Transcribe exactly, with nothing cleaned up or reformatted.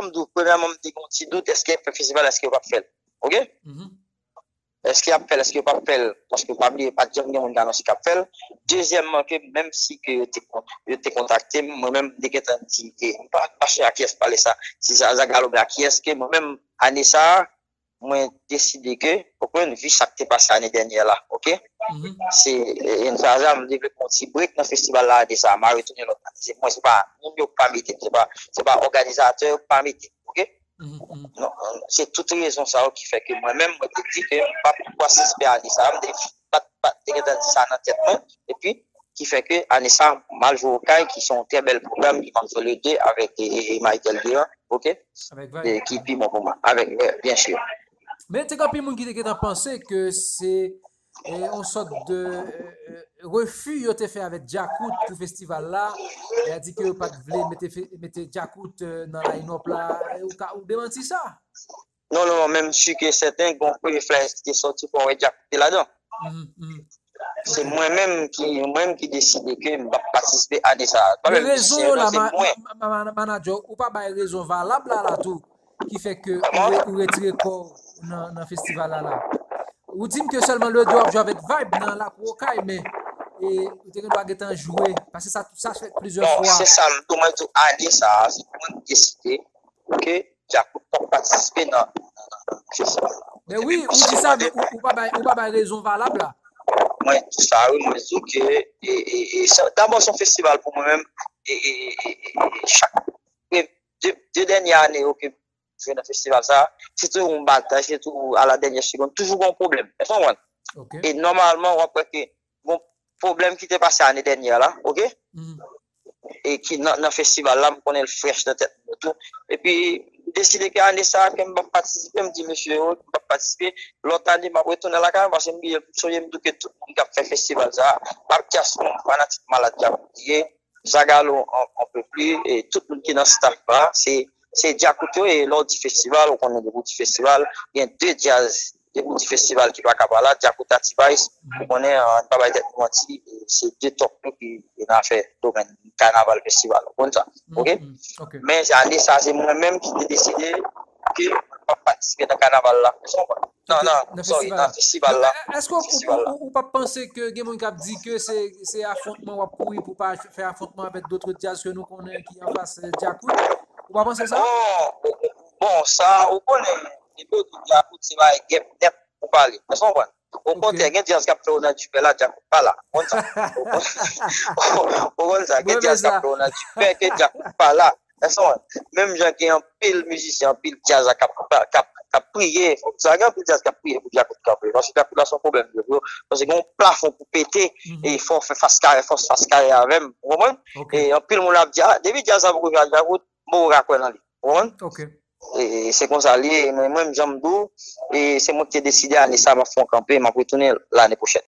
m di w, premyèman, m te gen yon ti dout, èske y ap fè festival, èske yo p ap fè l. Oke? Èske y ap fè l, èske yo p ap fè l? Paske pa bliye, pa t janm gen moun ki anonse k ap fè l. Dezyèmman, ke menm si ke yo te, kon- yo te kontakte m, mwen menm, m te gentan di ke m pa mache ak kiyès pale sa, si sa Zagalo, men ak kiyès ke mwen menm, ane sa a, mwen deside ke, w konprann, vi sa k te pase ane dènyè la, oke? Se, e, e, sa, sa, m te vle pran yon ti break nan festival la, de sa, m a retounen lòt ane. Se mwen, se pa moun yo k pa mete m, se pa, se pa òganizatè yo k pa mete m, oke? Non, se tout rezon sa yo ki fè ke mwen menm, mwen te di ke m p ap patisipe ane sa, m te, pa, pa, te gentan di sa nan tèt mwen, epi ki fè ke ane sa, m al jwe Okay, ki se yon trè bèl pwogram, ki m ap jwe le de avèk e, e, e Michael Durand, oke? E, ki pi bon pou mwen, avèk, byen si. Men te gen anpil moun ki te gentan panse ke se e, yon sòt de e, e, refi yo te fè avèk Djakout pou festival la. E a di ke yo pa t vle mete, fe- mete Djakout e, nan line-up la. E, ou, ka, ou demanti sa? Non, non, non, menm si ke sèten, gen yon premye flyers ki te sòti pou wè Djakout te ladan. Se mwen menm ki, mwen menm ki deside ke m p ap patisipe ane sa a. Pa Men menm rezon yo la, se mwen. Ma- ma- ma- manager, ou pa bay rezon valab la, la tou, ki fè ke ou, re- ou retire kò w nan, nan festival la, la. Ou di m ke sèlman le de w ap jwe avèk Vibe nan lakou Okay, men e, ou te gen dwa gentan jwe, paske sa, sa fèt plizyè Non, fwa. Se sa, m tou mwen tou ane sa a, se mwen ki deside ke Djakout p ap patisipe nan, nan, nan, nan festival la. Men wi, ou di sa, men ou, ou pa bay, ou pa bay rezon valab la. Mwen di sa, wi, mwen di ke, e, e, e, sa, dabò, se yon festival pou mwen menm, e, e, e, e, e, chak, e, de, de dènyè ane yo ke m jwe nan festival sa, se toujou yon batay, se toujou a la dènyè segonn, toujou gen yon pwoblèm. Èske w konprann? E nòmalman, w ap wè ke gen yon pwoblèm ki te pase ane dènyè la, oke? E ki nan, nan festival la, m konnen l frèch nan tèt mwen tou. Epi, m deside ke ane sa a, ke m p ap patisipe, m di mesye yo, m p ap patisipe. Lòt ane, m ap retounen lakay mwen, paske m bliye, m sonje m di w ke tout moun k ap fè festival sa a, m ap di a se yon fanatik malad Djakout li ye. Zagalo, on, on peut plus, e tout moun ki nan staff la, se, se Djakout yo, e lè w di festival, ou konnen depi w di festival, gen de djaz, depi w di festival ki pa ka pa la, Djakout ak T-Vice, ou konnen, an, n pa bay tèt nou manti, e se de top yo ki, ki nan afè domèn kanaval festival, ou konn sa, oke? Men ane sa, se mwen menm ki te deside ke m p ap patisipe nan kanaval la, èske w konprann? Non, non, sorry, nan festival la. Èske w, ou, ou, ou pa panse ke gen moun k ap di ke se, se afwontman w ap kouri pou pa fè afwontman avèk dòt djaz ke nou konnen ki anfas, e, Djakout? Ou pa panse sa? Bon, bon, sa, ou konnen, depi w di Djakout, se bagay gèp nèt pou pale. Èske w konprann? Okontrè, gen djaz k ap fè w nan difè la, Djakout pa la. Ou konn sa? Ou konn sa? Gen djaz k ap fè w nan difè, ke Djakout pa la. Èske w konprann? Menm jan gen anpil mizisyen, anpil djaz la k ap, k ap, k ap priye. Fò w di sa, gen anpil djaz k ap priye pou Djakout kanpe. Paske Djakout la se yon pwoblèm de yo. Paske gen yon plafon pou pete, e fò w fè fas kare, fòs fas kare avè m. Ou konprann? E anpil moun ap di, a, depi djaz la poko jwe ak Djakout, m poko ka kwè nan li. Ou konprann? E, e se konsa li ye, men mwen, jan m di w, e se mwen ki te deside ane sa, m ap fè yon kanpe, m ap retounen lane pwochèn.